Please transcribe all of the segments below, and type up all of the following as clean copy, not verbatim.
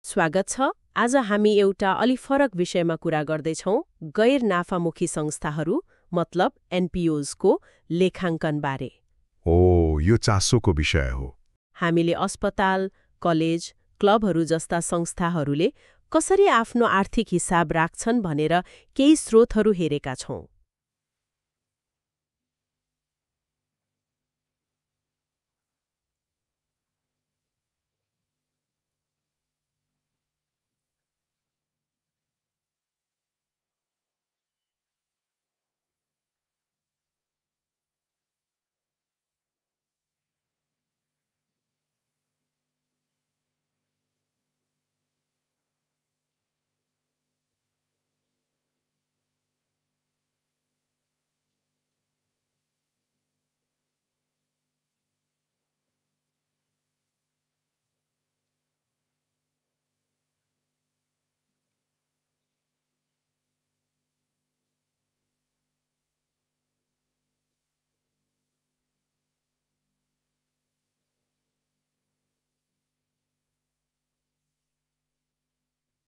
स्वागत छ। आज हामी एउटा अलि फरक विषयमा कुरा गर्दैछौँ, गैर नाफामुखी संस्थाहरू मतलब एनपिओज को लेखाङ्कन बारे। यो चासोको विषय हो। हामीले अस्पताल, कलेज, क्लबहरू जस्ता संस्थाहरूले कसरी आफ्नो आर्थिक हिसाब राख्छन् भनेर केही स्रोतहरू हेरेका छौँ।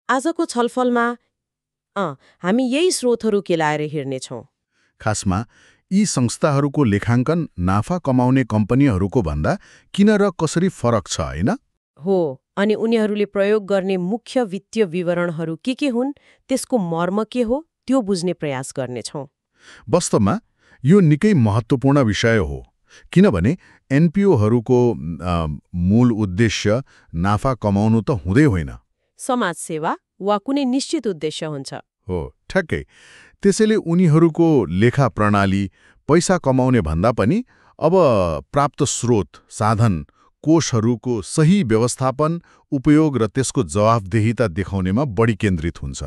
आजको छलफलमा हामी यही स्रोतहरू केलाएर हिँड्नेछौँ। खासमा यी संस्थाहरूको लेखाङ्कन नाफा कमाउने कम्पनीहरूको भन्दा किन र कसरी फरक छ, होइन? हो, अनि उनीहरूले प्रयोग गर्ने मुख्य वित्तीय विवरणहरू के हुन्, त्यसको मर्म के हो, त्यो बुझ्ने प्रयास गर्नेछौँ। वास्तवमा यो निकै महत्त्वपूर्ण विषय हो, किनभने एनपिओहरूको मूल उद्देश्य नाफा कमाउनु त हुँदै होइन। समाज सेवा वा कुनै निश्चित उद्देश्य हुन्छ। हो, ठ्याक्कै। त्यसैले उनीहरूको लेखा प्रणाली पैसा कमाउने भन्दा पनि अब प्राप्त स्रोत, साधन, कोषहरूको सही व्यवस्थापन, उपयोग र त्यसको जवाफदेहिता देखाउनेमा बढी केन्द्रित हुन्छ।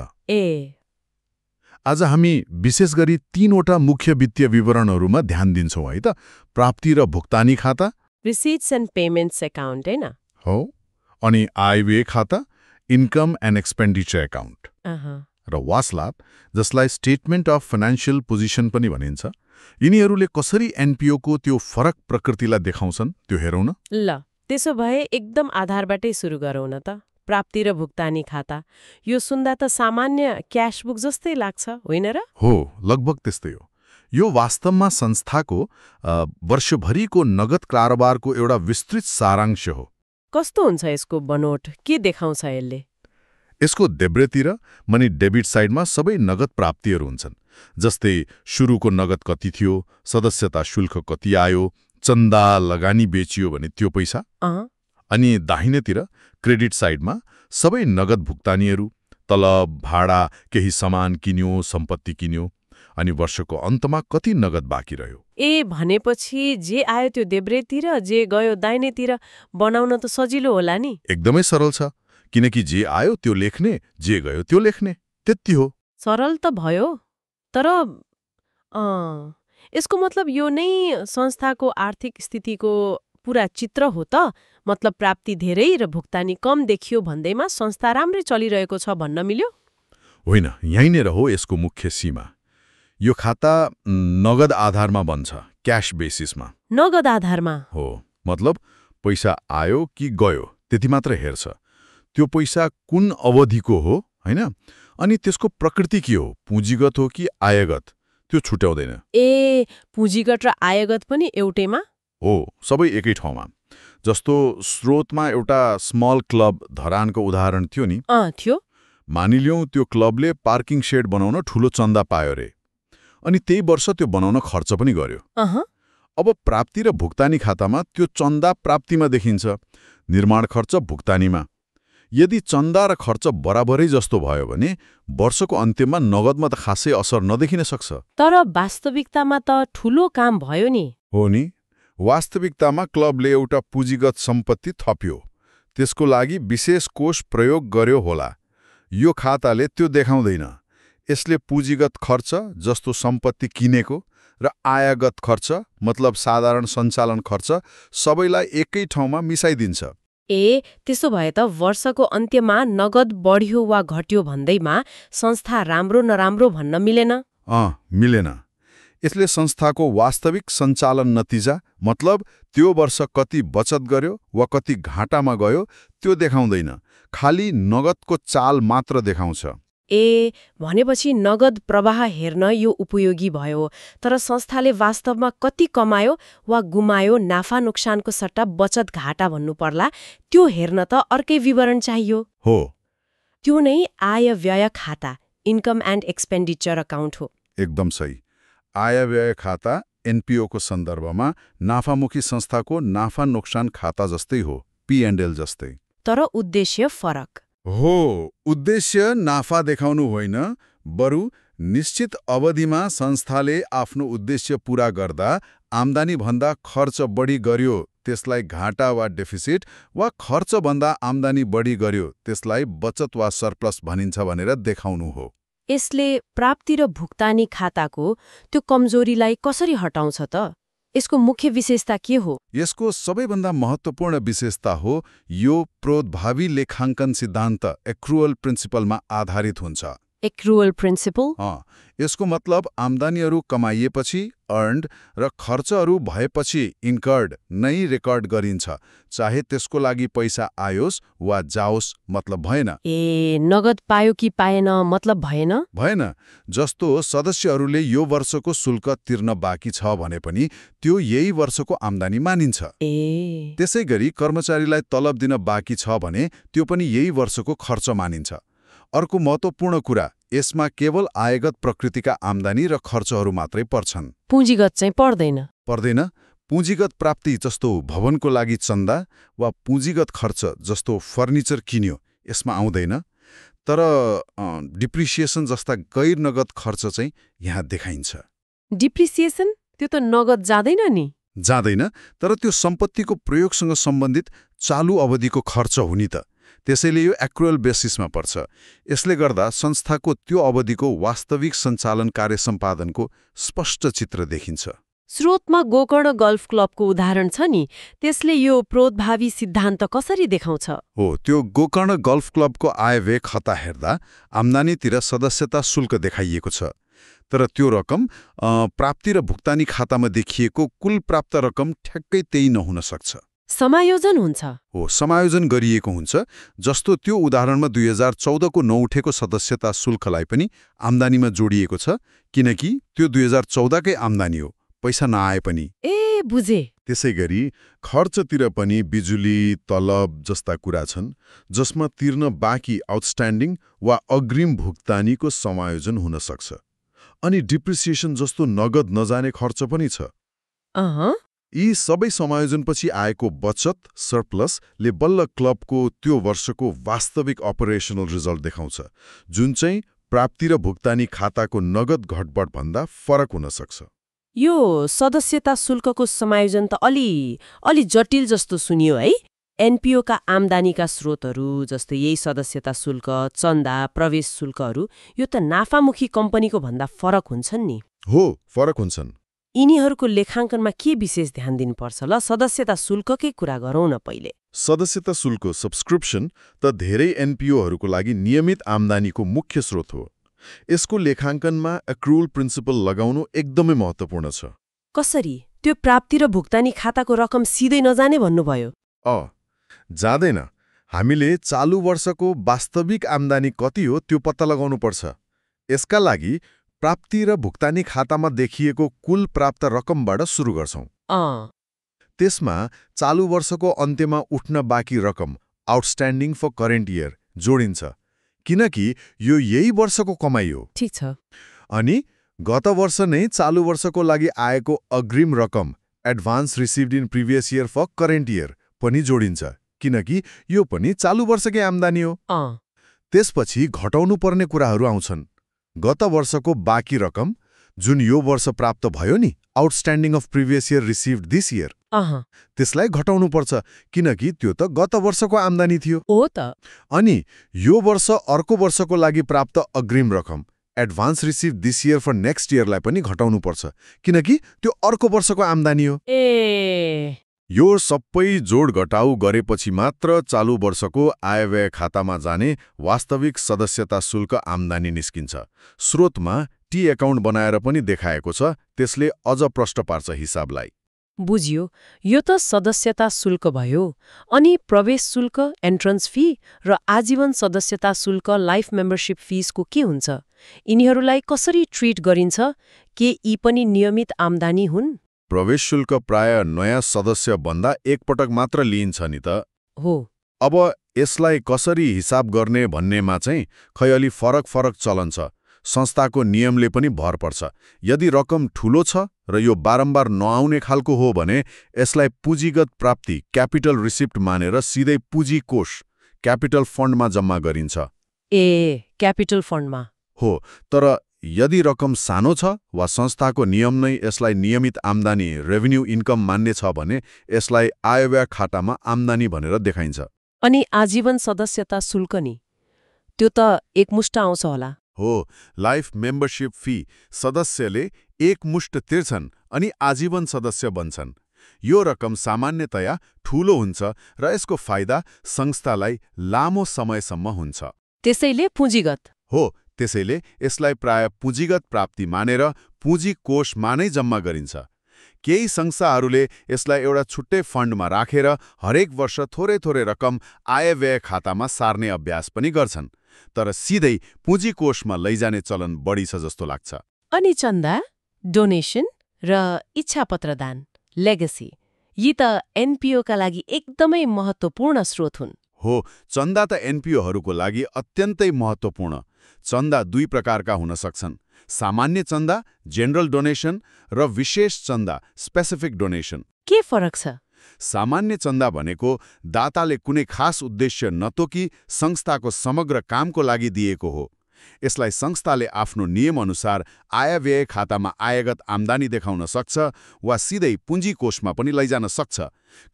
आज हामी विशेष गरी 3वटा मुख्य वित्तीय विवरणहरूमा ध्यान दिन्छौँ, है त? प्राप्ति र भुक्तानी खाता, रिसिट्स एन्ड पेमेन्ट्स एकाउन्ट, हैन? हो, अनि आयव्यय खाता, इन्कम एन्ड एक्सपेन्डिचर एकाउन्ट, र वास्लाप, जसलाई स्टेटमेन्ट अफ फाइनान्शियल पोजिसन पनि भनिन्छ। यिनीहरूले कसरी एनपिओको त्यो फरक प्रकृतिलाई देखाउँछन्, त्यो हेरौँ न। ल, त्यसो भए एकदम आधारबाटै सुरु गरौँ न त। प्राप्ति र भुक्तानी खाता, यो सुन्दा त सामान्य क्यास बुक जस्तै लाग्छ, होइन र? हो, लगभग त्यस्तै हो। यो वास्तवमा संस्थाको वर्षभरिको नगद कारोबारको एउटा विस्तृत सारांश हो। कस्तो हुन्छ यसको बनोट, के देखाउँछ यसले? यसको देब्रेतिर मानि डेबिट साइडमा सबै नगद प्राप्तिहरू हुन्छन्, जस्तै सुरुको नगद कति थियो, सदस्यता शुल्क कति आयो, चन्दा लगानी बेचियो भने त्यो पैसा। अनि दाहिनेतिर क्रेडिट साइडमा सबै नगद भुक्तानीहरू, तलब, भाडा, केही सामान किन्यो, सम्पत्ति किन्यो, अनि वर्षको अन्तमा कति नगद बाँकी रह्यो। भनेपछि जे आयो त्यो देब्रेतिर, जे गयो दाहिनेतिर बनाउन त सजिलो होला नि? एकदमै सरल छ, किनकि जे आयो त्यो लेख्ने, जे गयो त्यो लेख्ने, त्यति हो। सरल त भयो, तर यसको मतलब यो नै संस्थाको आर्थिक स्थितिको पूरा चित्र हो त? मतलब प्राप्ति धेरै र भुक्तानी कम देखियो भन्दैमा संस्था राम्रै चलिरहेको छ भन्न मिल्यो? होइन, यहीँनिर हो यसको मुख्य सीमा। यो खाता नगद आधारमा बन्छ, क्याश बेसिसमा। नगद आधारमा? हो, मतलब पैसा आयो कि गयो त्यति मात्र हेर्छ। त्यो पैसा कुन अवधिको हो, होइन? अनि त्यसको प्रकृति के हो, पुँजीगत हो कि आयगत, त्यो छुट्याउँदैन। पुँजीगत र आयगत पनि एउटैमा? हो, सबै एकै ठाउँमा। जस्तो स्रोतमा एउटा स्मल क्लब धरानको उदाहरण थियो नि? थियो। मानिलियौँ त्यो क्लबले पार्किङ सेड बनाउन ठूलो चन्दा पायो रे, अनि त्यही वर्ष त्यो बनाउन खर्च पनि गर्यो। अब प्राप्ति र भुक्तानी खातामा त्यो चन्दा प्राप्तिमा देखिन्छ, निर्माण खर्च भुक्तानीमा। यदि चन्दा र खर्च बराबरै जस्तो भयो भने वर्षको अन्त्यमा नगदमा त खासै असर नदेखिन सक्छ। तर वास्तविकतामा त ठूलो काम भयो नि? हो नि, वास्तविकतामा क्लबले एउटा पुँजीगत सम्पत्ति थप्यो, त्यसको लागि विशेष कोष प्रयोग गर्यो होला। यो खाताले त्यो देखाउँदैन। यसले पुँजीगत खर्च जस्तो सम्पत्ति किनेको र आयगत खर्च मतलब साधारण सञ्चालन खर्च सबैलाई एकै ठाउँमा मिसाइदिन्छ। त्यसो भए त वर्षको अन्त्यमा नगद बढ्यो वा घट्यो भन्दैमा संस्था राम्रो नराम्रो भन्न मिलेन? मिलेन। यसले संस्थाको वास्तविक सञ्चालन नतिजा मतलब त्यो वर्ष कति बचत गर्यो वा कति घाटामा गयो त्यो देखाउँदैन, खाली नगदको चाल मात्र देखाउँछ। भनेपछि नगद प्रवाह हेर्न यो उपयोगी भयो, तर संस्थाले वास्तवमा कति कमायो वा गुमायो, नाफा नोक्सानको सट्टा बचत घाटा भन्नु पर्ला, त्यो हेर्न त अर्कै विवरण चाहियो। हो, त्यो नै आय व्यय खाता, इन्कम एन्ड एक्सपेन्डिचर अकाउन्ट हो। एकदम सही। आय व्यय खाता एनपिओको सन्दर्भमा नाफामुखी संस्थाको नाफा नोक्सान खाता जस्तै हो, P&L जस्तै। तर उद्देश्य फरक हो। उद्देश्य नाफा देखाउनु होइन, बरु निश्चित अवधिमा संस्थाले आफ्नो उद्देश्य पूरा गर्दा आम्दानीभन्दा खर्च बढी गर्यो त्यसलाई घाटा वा डेफिसिट, वा खर्चभन्दा आम्दानी बढी गर्यो त्यसलाई बचत वा सरप्लस भनिन्छ भनेर देखाउनु हो। यसले प्राप्ति र भुक्तानी खाताको त्यो कमजोरीलाई कसरी हटाउँछ त? यसको मुख्य विशेषता के हो? यसको सबैभन्दा महत्त्वपूर्ण विशेषता हो यो प्रोद्भावी लेखाङ्कन सिद्धान्त एक्रुअल प्रिन्सिपलमा आधारित हुन्छ। Accrual principal? यसको मतलब आम्दानीहरू कमाइएपछि अर्न्ड र खर्चहरू भएपछि इन्कर्ड नै रेकर्ड गरिन्छ, चाहे त्यसको लागि पैसा आयोस् वा जाओस् मतलब भएन। नगद पायो कि पाएन मतलब भएन? भएन। जस्तो सदस्यहरूले यो वर्षको शुल्क तिर्न बाँकी छ भने पनि त्यो यही वर्षको आम्दानी मानिन्छ। त्यसैगरी कर्मचारीलाई तलब दिन बाँकी छ भने त्यो पनि यही वर्षको खर्च मानिन्छ। अर्को महत्त्वपूर्ण कुरा, यसमा केवल आयगत प्रकृतिका आम्दानी र खर्चहरू मात्रै पर्छन्। पुँजीगत चाहिँ पर्दैन। पुँजीगत प्राप्ति जस्तो भवनको लागि चन्दा वा पुँजीगत खर्च जस्तो फर्निचर किन्यो यसमा आउँदैन। तर डिप्रिसिएसन जस्ता गैर नगद खर्च चाहिँ यहाँ देखाइन्छ। डिप्रिसिएसन? त्यो त नगद जाँदैन नि? जाँदैन, तर त्यो सम्पत्तिको प्रयोगसँग सम्बन्धित चालु अवधिको खर्च हुने त। त्यसैले यो एक्रुअल बेसिसमा पर्छ। यसले गर्दा संस्थाको त्यो अवधिको वास्तविक सञ्चालन कार्य सम्पादनको स्पष्ट चित्र देखिन्छ। स्रोतमा गोकर्ण गल्फ क्लबको उदाहरण छ नि, त्यसले यो प्रोद्भावी सिद्धान्त कसरी देखाउँछ? हो, त्यो गोकर्ण गल्फ क्लबको आय व्यय खाता हेर्दा आम्दानीतिर सदस्यता शुल्क देखाइएको छ, तर त्यो रकम प्राप्ति र भुक्तानी खातामा देखिएको कुल प्राप्त रकम ठ्याक्कै त्यही नहुन सक्छ। समायोजन हुन्छ। हो, समायोजन गरिएको हुन्छ। जस्तो त्यो उदाहरणमा 2014 को नउठेको सदस्यता शुल्कलाई पनि आम्दानीमा जोडिएको छ, किनकि त्यो 2014 कै आम्दानी हो, पैसा नआए पनि। बुझे। त्यसैगरी खर्चतिर पनि बिजुली, तलब जस्ता कुरा छन् जसमा तिर्न बाँकी आउटस्ट्यान्डिङ वा अग्रिम भुक्तानीको समायोजन हुन सक्छ। अनि डिप्रिसिएसन जस्तो नगद नजाने खर्च पनि छ। यी सबै समायोजनपछि आएको बचत सरप्लसले बल्ल क्लबको त्यो वर्षको वास्तविक अपरेसनल रिजल्ट देखाउँछ, जुन चाहिँ प्राप्ति र भुक्तानी खाताको नगद घटबड भन्दा फरक हुन सक्छ। यो सदस्यता शुल्कको समायोजन त अलि जटिल जस्तो सुनियो है। एनपिओका आम्दानीका स्रोतहरू जस्तै यही सदस्यता शुल्क, चन्दा, प्रवेश शुल्कहरू यो त नाफामुखी कम्पनीको भन्दा फरक हुन्छन् नि? हो, फरक हुन्छन्। यिनीहरूको लेखाङ्कनमा के विशेष ध्यान दिनुपर्छ ल? सदस्यता शुल्ककै कुरा गरौँ न पहिले। सदस्यता शुल्क सब्सक्रिप्सन त धेरै एनपिओहरूको लागि नियमित आम्दानीको मुख्य स्रोत हो। यसको लेखाङ्कनमा एक्रुअल प्रिन्सिपल लगाउनु एकदमै महत्त्वपूर्ण छ। कसरी? त्यो प्राप्ति र भुक्तानी खाताको रकम सिधै नजाने भन्नुभयो? जाँदैन। हामीले चालु वर्षको वास्तविक आम्दानी कति हो त्यो पत्ता लगाउनुपर्छ। यसका लागि प्राप्ति र भुक्तानी खातामा देखिएको कुल प्राप्त रकमबाट सुरु गर्छौं। त्यसमा चालु वर्षको अन्त्यमा उठ्न बाँकी रकम आउटस्ट्यान्डिङ फर करेन्ट इयर जोडिन्छ, किनकि यो यही वर्षको कमाइ हो। ठीक छ। अनि गत वर्ष नै चालु वर्षको लागि आएको अग्रिम रकम advance received in previous year for current year पनि जोडिन्छ, किनकि यो पनि चालु वर्षकै आम्दानी हो। त्यसपछि घटाउनु पर्ने कुराहरू आउँछन्। गत वर्षको बाँकी रकम जुन यो वर्ष प्राप्त भयो नि, outstanding of previous year received this year, त्यसलाई घटाउनु पर्छ, किनकि त्यो त गत वर्षको आम्दानी थियो। हो त। अनि यो वर्ष अर्को वर्षको लागि प्राप्त अग्रिम रकम advance receive this year for next इयरलाई पनि घटाउनु पर्छ, किनकि त्यो अर्को वर्षको आम्दानी हो। यो सबै जोड घटाउ गरेपछि मात्र चालु वर्षको आयव्यय खातामा जाने वास्तविक सदस्यता शुल्क आम्दानी निस्किन्छ। स्रोतमा टी एकाउन्ट बनाएर पनि देखाएको छ, त्यसले अझ प्रष्ट पार्छ हिसाबलाई। बुझियो। यो त सदस्यता शुल्क भयो। अनि प्रवेश शुल्क, एन्ट्रन्स फी र आजीवन सदस्यता शुल्क, लाइफ मेम्बरशिप फिसको के हुन्छ? यिनीहरूलाई कसरी ट्रिट गरिन्छ? के यी पनि नियमित आम्दानी हुन्? प्रवेश शुल्क प्राय नयाँ सदस्य भन्दा एकपटक मात्र लिइन्छ नि त। हो। अब यसलाई कसरी हिसाब गर्ने भन्नेमा चाहिँ खै अलि फरक चलन छ। संस्थाको नियमले पनि भर पर्छ। यदि रकम ठूलो छ र यो बारम्बार नआउने खालको हो भने यसलाई पुँजीगत प्राप्ति, क्यापिटल रिसिप्ट मानेर सिधै पुँजी कोष, क्यापिटल फन्डमा जम्मा गरिन्छ। क्यापिटल फन्डमा हो। तर यदि रकम सानो छ वा संस्थाको नियम नै यसलाई नियमित आम्दानी, रेभिन्यू इन्कम मान्ने छ भने यसलाई आयव्यय खातामा आम्दानी भनेर देखाइन्छ। अनि आजीवन सदस्यता शुल्क नि? त्यो त एकमुष्ट आउँछ होला। हो। लाइफ मेम्बरशिप फी सदस्यले एकमुष्ट तिर्छन् अनि आजीवन सदस्य बन्छन्। यो रकम सामान्यतया ठूलो हुन्छ र यसको फाइदा संस्थालाई लामो समयसम्म हुन्छ। त्यसैले पुँजीगत हो। त्यसैले यसलाई प्राय पुँजीगत प्राप्ति मानेर पुँजी कोषमा नै जम्मा गरिन्छ। केही संस्थाहरूले यसलाई एउटा छुट्टै फन्डमा राखेर हरेक वर्ष थोरै रकम आयव्यय खातामा सार्ने अभ्यास पनि गर्छन्। तर सिधै पुँजी कोषमा लैजाने चलन बढी छ जस्तो लाग्छ। अनि चन्दा, डोनेसन र इच्छापत्र दान, लेगेसी, यी त एनपिओका लागि एकदमै महत्त्वपूर्ण स्रोत हुन्। हो। चन्दा त एनपिओहरूको लागि अत्यन्तै महत्त्वपूर्ण। चन्दा दुई प्रकारका हुन सक्छन्। सामान्य चन्दा, जेनरल डोनेसन र विशेष चन्दा, स्पेसिफिक डोनेसन। के फरक छ? सामान्य चन्दा भनेको दाताले कुनै खास उद्देश्य नतोकी संस्थाको समग्र कामको लागि दिएको हो। यसलाई संस्थाले आफ्नो नियमअनुसार आयव्यय खातामा आयगत आम्दानी देखाउन सक्छ वा सिधै पुँजी कोषमा पनि लैजान सक्छ,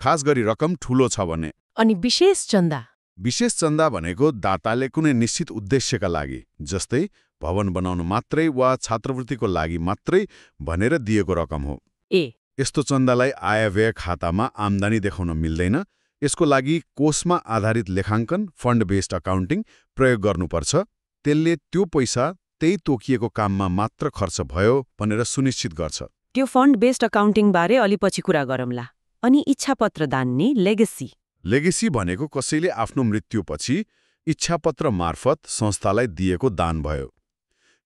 खास गरी रकम ठूलो छ भने। अनि विशेष चन्दा? विशेष चन्दा भनेको दाताले कुनै निश्चित उद्देश्यका लागि, जस्तै भवन बनाउन मात्रै वा छात्रवृत्तिको लागि मात्रै भनेर दिएको रकम हो। यस्तो चन्दालाई आयव्यय खातामा आम्दानी देखाउन मिल्दैन। यसको लागि कोषमा आधारित लेखाङ्कन, फन्ड बेस्ड अकाउन्टिङ प्रयोग गर्नुपर्छ। त्यसले त्यो पैसा त्यही तोकिएको काममा मात्र खर्च भयो भनेर सुनिश्चित गर्छ। त्यो फन्ड बेस्ड अकाउन्टिङ बारे अलि पछि कुरा गरौँला। अनि इच्छापत्र दान नि, लेगेसी? लेगेसी भनेको कसैले आफ्नो मृत्युपछि इच्छापत्र मार्फत संस्थालाई दिएको दान भयो।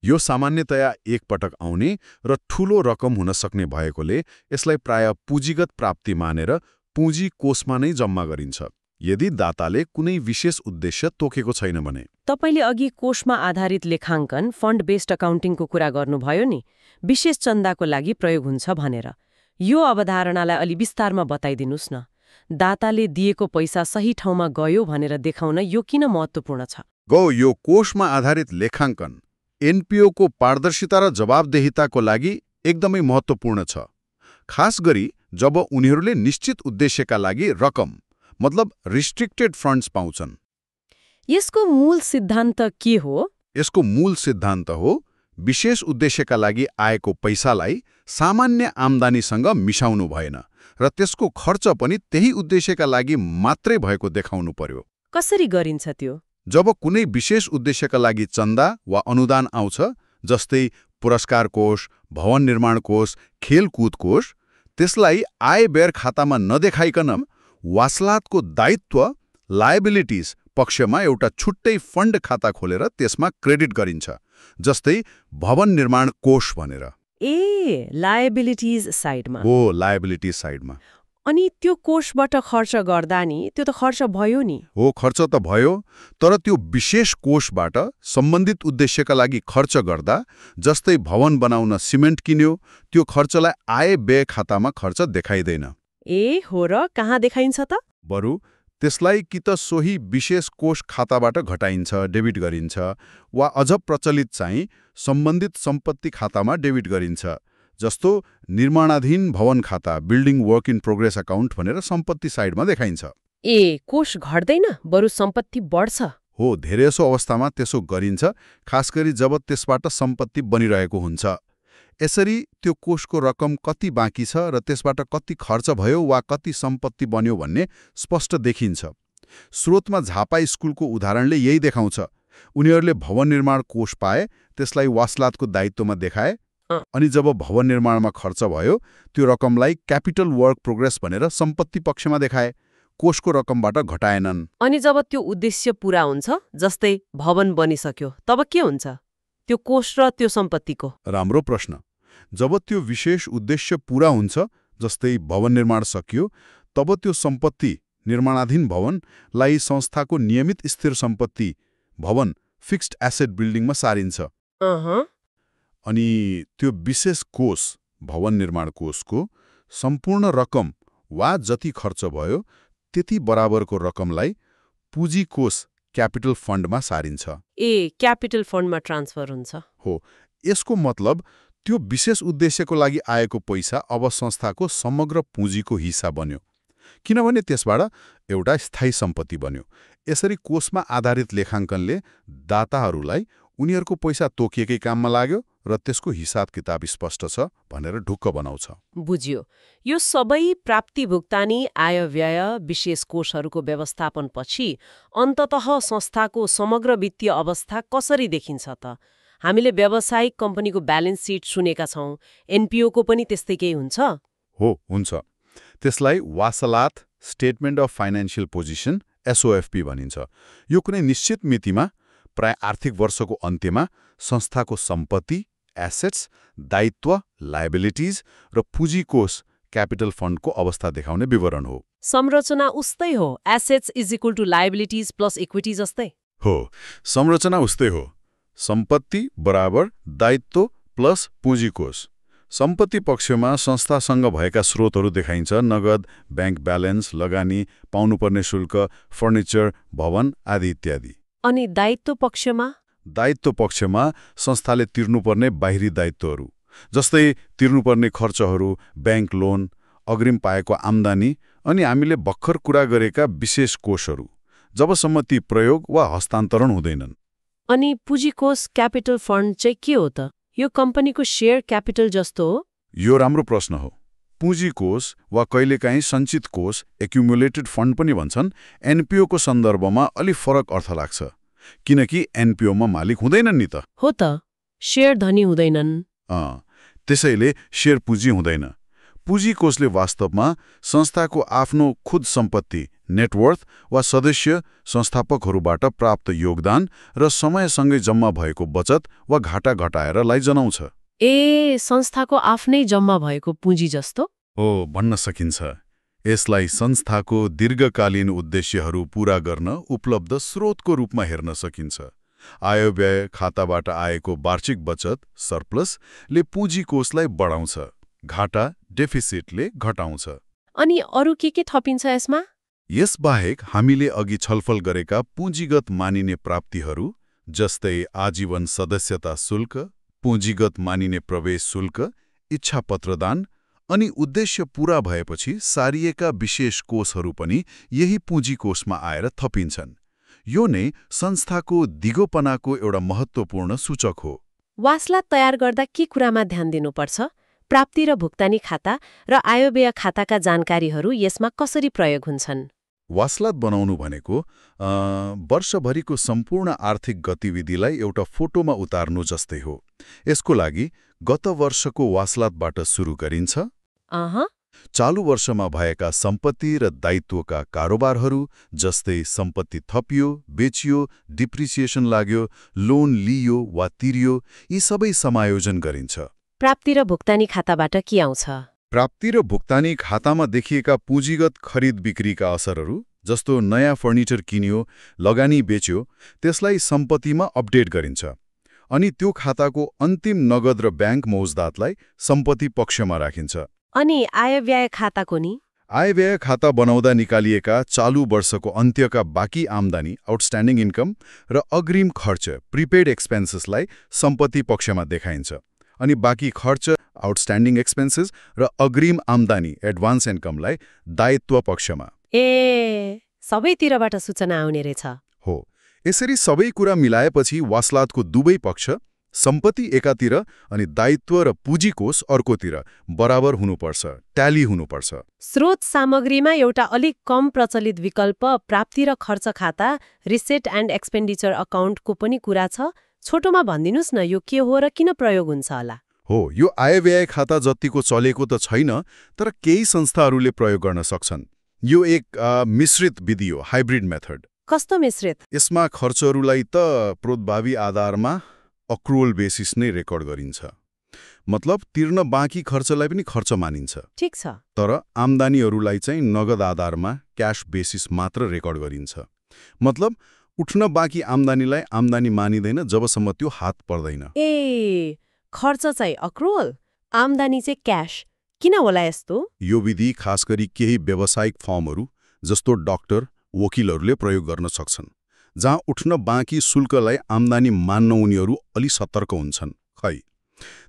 यो सामान्यतया एकपटक आउने र ठूलो रकम हुन सक्ने भएकोले यसलाई प्राय पुँजीगत प्राप्ति मानेर पुँजी कोषमा नै जम्मा गरिन्छ, यदि दाताले कुनै विशेष उद्देश्य तोकेको छैन भने। तपाईले अघि कोषमा आधारित लेखाङ्कन, फन्ड बेस्ड अकाउन्टिङको कुरा गर्नुभयो नि, विशेष चन्दाको लागि प्रयोग हुन्छ भनेर। यो अवधारणालाई अलि विस्तारमा बताइदिनुस् न। दाताले दिएको पैसा सही ठाउँमा गयो भनेर देखाउन यो किन महत्त्वपूर्ण छ? यो कोषमा आधारित लेखाङ्कन एनपिओको पारदर्शिता र जवाबदेहिताको लागि एकदमै महत्त्वपूर्ण छ, खास गरी जब उनीहरूले निश्चित उद्देश्यका लागि रकम, मतलब रिस्ट्रिक्टेड फन्ड्स पाउँछन्। यसको मूल सिद्धान्त के हो? यसको मूल सिद्धान्त हो विशेष उद्देश्यका लागि आएको पैसालाई सामान्य आम्दानीसँग मिसाउनु भएन र त्यसको खर्च पनि त्यही उद्देश्यका लागि मात्रै भएको देखाउनु पर्यो। कसरी गरिन्छ त्यो? जब कुनै विशेष उद्देश्यका लागि चन्दा वा अनुदान आउँछ, जस्तै पुरस्कार कोष, भवन निर्माण कोष, खेलकुद कोष, त्यसलाई आयव्यय खातामा नदेखाइकन वासलातको दायित्व, लायबिलिटिज पक्षमा एउटा छुट्टै फन्ड खाता खोलेर त्यसमा क्रेडिट गरिन्छ, जस्तै भवन निर्माण कोष भनेर। लायबिलिटिज साइडमा? हो, लायबिलिटिज साइडमा। अनि त्यो कोषबाट खर्च गर्दा नि त्यो त खर्च भयो नि? हो, खर्च त भयो, तर त्यो विशेष कोषबाट सम्बन्धित उद्देश्यका लागि खर्च गर्दा, जस्तै भवन बनाउन सिमेन्ट किन्यो, त्यो खर्चलाई आयव्यय खातामा खर्च देखाइदैन। हो र कहाँ देखाइन्छ त? बरु त्यसलाई कि त सोही विशेष कोष खाताबाट घटाइन्छ, डेबिट गरिन्छ, वा अझ प्रचलित चाहिँ सम्बन्धित सम्पत्ति खातामा डेबिट गरिन्छ, जस्तो निर्माणाधीन भवन खाता, building work in progress account भनेर सम्पत्ति साइडमा देखाइन्छ। कोष घट्दैन, बरु सम्पत्ति बढ्छ? हो, धेरैसो अवस्थामा त्यसो गरिन्छ, खास गरी जब त्यसबाट सम्पत्ति बनिरहेको हुन्छ। यसरी त्यो कोषको रकम कति बाँकी छ र त्यसबाट कति खर्च भयो वा कति सम्पत्ति बन्यो भन्ने स्पष्ट देखिन्छ। स्रोतमा झापा स्कुलको उदाहरणले यही देखाउँछ। उनीहरूले भवन निर्माण कोष पाए, त्यसलाई वासलातको दायित्वमा देखाए, अनि जब भवन निर्माणमा खर्च भयो त्यो रकमलाई क्यापिटल वर्क प्रोग्रेस भनेर सम्पत्ति पक्षमा देखाए, कोषको रकमबाट घटाएनन्। अनि जब त्यो उद्देश्य पूरा हुन्छ, जस्तै भवन बनिसक्यो, तब के हुन्छ त्यो कोष र त्यो सम्पत्तिको? राम्रो प्रश्न। जब त्यो विशेष उद्देश्य पूरा हुन्छ, जस्तै भवन निर्माण सकियो, तब त्यो सम्पत्ति, निर्माणाधीन भवनलाई संस्थाको नियमित स्थिर सम्पत्ति भवन, फिक्स्ड एसेट बिल्डिङमा सारिन्छ। अनि त्यो विशेष कोष, भवन निर्माण कोषको सम्पूर्ण रकम वा जति खर्च भयो त्यति बराबरको रकमलाई पुँजी कोष, क्यापिटल फन्डमा सारिन्छ। क्यापिटल फन्डमा ट्रान्सफर हुन्छ। हो। यसको मतलब त्यो विशेष उद्देश्यको लागि आएको पैसा अब संस्थाको समग्र पुँजीको हिस्सा बन्यो, किनभने त्यसबाट एउटा स्थायी सम्पत्ति बन्यो। यसरी कोषमा आधारित लेखाङ्कनले दाताहरूलाई उनीहरूको पैसा तोकिएकै काममा लाग्यो र त्यसको हिसाब किताब स्पष्ट छ भनेर ढुक्क बनाउँछ। बुझियो। यो सबै प्राप्ति, भुक्तानी, आय व्यय, विशेष कोषहरूको व्यवस्थापनपछि अन्ततः संस्थाको समग्र वित्तीय अवस्था कसरी देखिन्छ त? हामीले व्यावसायिक कम्पनीको ब्यालेन्स सिट सुनेका छौं, एनपिओको पनि त्यस्तै केही हुन्छ? हो, हुन्छ। त्यसलाई वासलात स्टेटमेन्ट अफ फाइनेन्शियल पोजिसन, एसओएफपी भनिन्छ। यो कुनै निश्चित मितिमा, प्राय आर्थिक वर्षको अन्त्यमा संस्थाको सम्पत्ति, एसेट्स, दायित्व, लायबिलिटिज र पुँजी कोष, क्यापिटल फन्डको अवस्था देखाउने विवरण हो। संरचना उस्तै हो, assets is equal to liabilities plus equity जस्तै? हो, संरचना उस्तै हो। सम्पत्ति बराबर दायित्व प्लस पुँजी कोष। सम्पत्ति पक्षमा संस्थासँग भएका स्रोतहरू देखाइन्छ, नगद, ब्याङ्क ब्यालेन्स, लगानी, पाउनुपर्ने शुल्क, फर्निचर, भवन आदि इत्यादि। अनि दायित्व पक्षमा? दायित्व पक्षमा संस्थाले तिर्नुपर्ने बाहिरी दायित्वहरू, जस्तै तिर्नुपर्ने खर्चहरू, ब्याङ्क लोन, अग्रिम पाएको आम्दानी, अनि हामीले भर्खर कुरा गरेका विशेष कोषहरू, जबसम्म ती प्रयोग वा हस्तान्तरण हुँदैनन्। अनि पुँजी कोष, क्यापिटल फन्ड चाहिँ के हो त? यो कम्पनीको शेयर क्यापिटल जस्तो हो? यो राम्रो प्रश्न हो। पुँजी कोष वा कहिलेकाहीँ सञ्चित कोष, एक्युमुलेटेड फन्ड पनि भन्छन्, एनपिओको सन्दर्भमा अलि फरक अर्थ लाग्छ, किनकि एनपिओमा मालिक हुँदैनन् नि त। हो त, शेयर धनी हुँदैनन्। त्यसैले शेयर पुँजी हुँदैन। पुँजी कोषले वास्तवमा संस्थाको आफ्नो खुद सम्पत्ति, नेटवर्थ वा सदस्य संस्थापकहरूबाट प्राप्त योगदान र समयसँगै जम्मा भएको बचत वा घाटा घटाएर लैजनाउँछ। संस्थाको आफ्नै जम्मा भएको पुँजी जस्तो? हो, भन्न सकिन्छ। यसलाई संस्थाको दीर्घकालीन उद्देश्यहरू पूरा गर्न उपलब्ध स्रोतको रूपमा हेर्न सकिन्छ। आय-व्यय खाताबाट आएको वार्षिक बचत, सरप्लसले पुँजी कोषलाई बढाउँछ, घाटा, डेफिसिटले घटाउँछ। अनि अरू के थपिन्छ यसमा? यसबाहेक हामीले अघि छलफल गरेका पुँजीगत मानिने प्राप्तिहरू, जस्तै आजीवन सदस्यता शुल्क, पुँजीगत मानिने प्रवेश शुल्क, इच्छापत्रदान, अनि उद्देश्य पूरा भएपछि सारिएका विशेष कोषहरू पनि यही पुँजी कोषमा आएर थपिन्छन्। यो नै संस्थाको दिगोपनाको एउटा महत्त्वपूर्ण सूचक हो। वासलात तयार गर्दा के कुरामा ध्यान दिनुपर्छ? प्राप्ति र भुक्तानी खाता र आयव्यय खाताका जानकारीहरू यसमा कसरी प्रयोग हुन्छन्? वासलात बनाउनु भनेको वर्षभरिको सम्पूर्ण आर्थिक गतिविधिलाई एउटा फोटोमा उतार्नु जस्तै हो। यसको लागि गत वर्षको वासलातबाट सुरु गरिन्छ। चालु वर्षमा भएका सम्पत्ति र दायित्वका कारोबारहरू, जस्तै सम्पत्ति थपियो, बेचियो, डिप्रिसिएसन लाग्यो, लोन लियो वा तिरियो, यी सबै समायोजन गरिन्छ। प्राप्ति र भुक्तानी खाताबाट के आउँछ? प्राप्ति र भुक्तानी खातामा देखिएका पुँजीगत खरिद बिक्रीका असरहरू, जस्तो नयाँ फर्निचर किन्यो, लगानी बेच्यो, त्यसलाई सम्पत्तिमा अपडेट गरिन्छ। अनि त्यो खाताको अन्तिम नगद र ब्याङ्क मौजदातलाई सम्पत्ति पक्षमा राखिन्छ। अनि आयव्यय खाताको नि? आयव्यय खाता बनाउँदा निकालिएका चालु वर्षको अन्त्यका बाँकी आम्दानी, आउटस्ट्यान्डिङ इन्कम र अग्रिम खर्च, प्रिपेड एक्सपेन्सेसलाई सम्पत्ति पक्षमा देखाइन्छ। अनि बाँकी खर्च, आउटस्ट्यान्डिङ एक्सपेन्सेस र अग्रिम आम्दानी, एडभान्स इन्कमलाई दायित्व पक्षमा। सबैतिरबाट सूचना आउने रहेछ। हो, यसरी सबै कुरा मिलाएपछि वासलातको दुवै पक्ष, सम्पत्ति एकातिर अनि दायित्व र पुँजीकोष अर्कोतिर बराबर हुनुपर्छ, ट्याली हुनुपर्छ। स्रोत सामग्रीमा एउटा अलिक कम प्रचलित विकल्प प्राप्ति र खर्च खाता रिसेट एन्ड एक्सपेन्डिचर अकाउन्टको पनि कुरा छ। छोटोमा भनिदिनुस् न, यो के हो र किन प्रयोग हुन्छ होला? हो, यो आय-व्यय खाता जतिको चलेको त छैन, तर केही संस्थाहरूले प्रयोग गर्न सक्छन्। यो एक मिश्रित विधि हो, हाइब्रिड मेथड। कस्तो मिश्रित? यसमा खर्चहरूलाई त प्रोतभावी आधारमा अक्रुअल बेसिस नै रेकर्ड गरिन्छ। मतलब तिर्न बाँकी खर्चलाई पनि खर्च मानिन्छ। ठिक छ। तर आम्दानीहरूलाई चाहिँ नगद आधारमा क्याश बेसिस मात्र रेकर्ड गरिन्छ। मतलब उठ्न बाँकी आम्दानीलाई आम्दानी मानिँदैन जबसम्म त्यो हात पर्दैन। ए, खर्च चाहिँ अक्रुअल, आम्दानी चाहिँ क्याश। किन होला यस्तो? यो विधि खास गरी केही व्यावसायिक फर्महरू जस्तो डाक्टर, वकिलहरूले प्रयोग गर्न सक्छन्, जहाँ उठ्न बाँकी शुल्कलाई आम्दानी मान्न उनीहरू अलि सतर्क हुन्छन्। खै,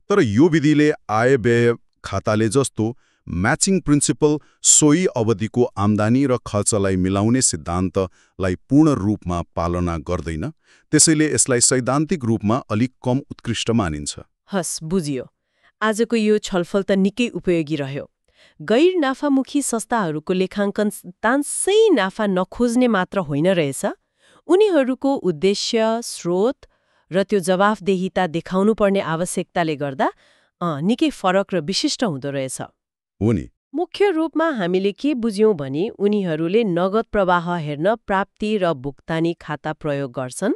तर यो विधिले आय-व्यय खाताले जस्तो म्याचिङ प्रिन्सिपल, सोही अवधिको आम्दानी र खर्चलाई मिलाउने सिद्धान्तलाई पूर्ण रूपमा पालना गर्दैन। त्यसैले यसलाई सैद्धान्तिक रूपमा अलिक कम उत्कृष्ट मानिन्छ। हस्, बुझियो। आजको यो छलफल त निकै उपयोगी रह्यो। गैर नाफामुखी संस्थाहरूको लेखाङ्कन तान्सै नाफा नखोज्ने मात्र होइन रहेछ। उनीहरूको उद्देश्य, स्रोत र त्यो जवाफदेहिता देखाउनुपर्ने आवश्यकताले गर्दा निकै फरक र विशिष्ट हुँदो रहेछ। हो नि। मुख्य रूपमा हामीले के बुझ्यौँ भने उनीहरूले नगद प्रवाह हेर्न प्राप्ति र भुक्तानी खाता प्रयोग गर्छन्।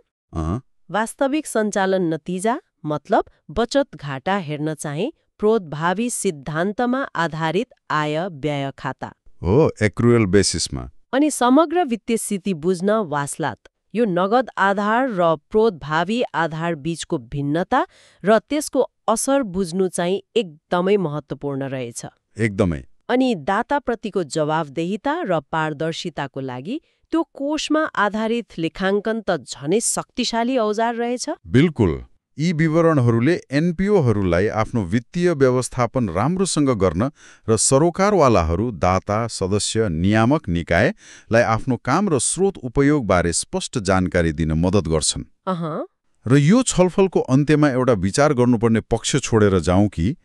वास्तविक सञ्चालन नतिजा मतलब बचत घाटा हेर्न चाहिँ प्रोतभावी सिद्धान्तमा आधारित आय-व्यय खाता हो, एक्रुअल बेसिसमा। अनि समग्र वित्तीय स्थिति बुझ्न वास्लात यो नगद आधार र प्रोतभावी आधार बीचको भिन्नता र त्यसको असर बुझ्नु चाहिँ एकदमै महत्त्वपूर्ण रहेछ। एकदमै। अनि दाताप्रतिको जवाफदेहिता र पारदर्शिताको लागि त्यो कोषमा आधारित लेखाङ्कन त झनै शक्तिशाली औजार रहेछ। बिल्कुल। यी विवरणहरूले एनपिओहरूलाई आफ्नो वित्तीय व्यवस्थापन राम्रोसँग गर्न र सरोकारवालाहरू, दाता, सदस्य, नियामक निकायलाई आफ्नो काम र स्रोत उपयोगबारे स्पष्ट जानकारी दिन मद्दत गर्छन्। र यो छलफलको अन्त्यमा एउटा विचार गर्नुपर्ने पक्ष छोडेर जाउँ कि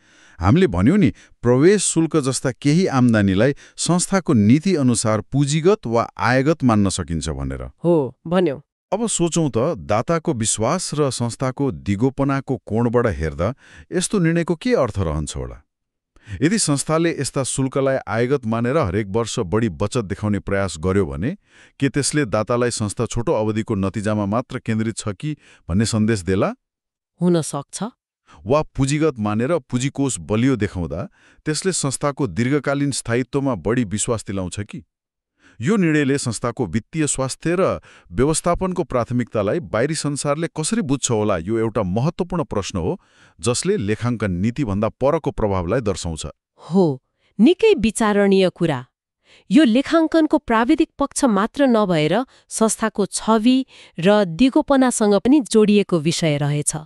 हामीले भन्यौं नि, प्रवेश शुल्क जस्ता केही आम्दानीलाई संस्थाको नीति अनुसार पुँजीगत वा आयगत मान्न सकिन्छ भनेर। हो, भन्यौं। अब सोचौं त, दाताको विश्वास र संस्थाको दिगोपनाको कोणबाट हेर्दा यस्तो निर्णयको के अर्थ रहन्छ होला? यदि संस्थाले यस्ता शुल्कलाई आयगत मानेर हरेक वर्ष बढी बचत देखाउने प्रयास गर्यो भने के त्यसले दातालाई संस्था छोटो अवधिको नतिजामा मात्र केन्द्रित छ कि भन्ने सन्देश देला? हुन सक्छ। वा पुँजीगत मानेर पुँजीकोष बलियो देखाउँदा त्यसले संस्थाको दीर्घकालीन स्थायित्वमा बढी विश्वास दिलाउँछ कि? यो निर्णयले संस्थाको वित्तीय स्वास्थ्य र व्यवस्थापनको प्राथमिकतालाई बाहिरी संसारले कसरी बुझ्छ होला, यो एउटा महत्त्वपूर्ण प्रश्न हो जसले लेखाङ्कन नीतिभन्दा परको प्रभावलाई दर्शाउँछ। हो, निकै विचारणीय कुरा। यो लेखाङ्कनको प्राविधिक पक्ष मात्र नभएर संस्थाको छवि र दिगोपनासँग पनि जोडिएको विषय रहेछ।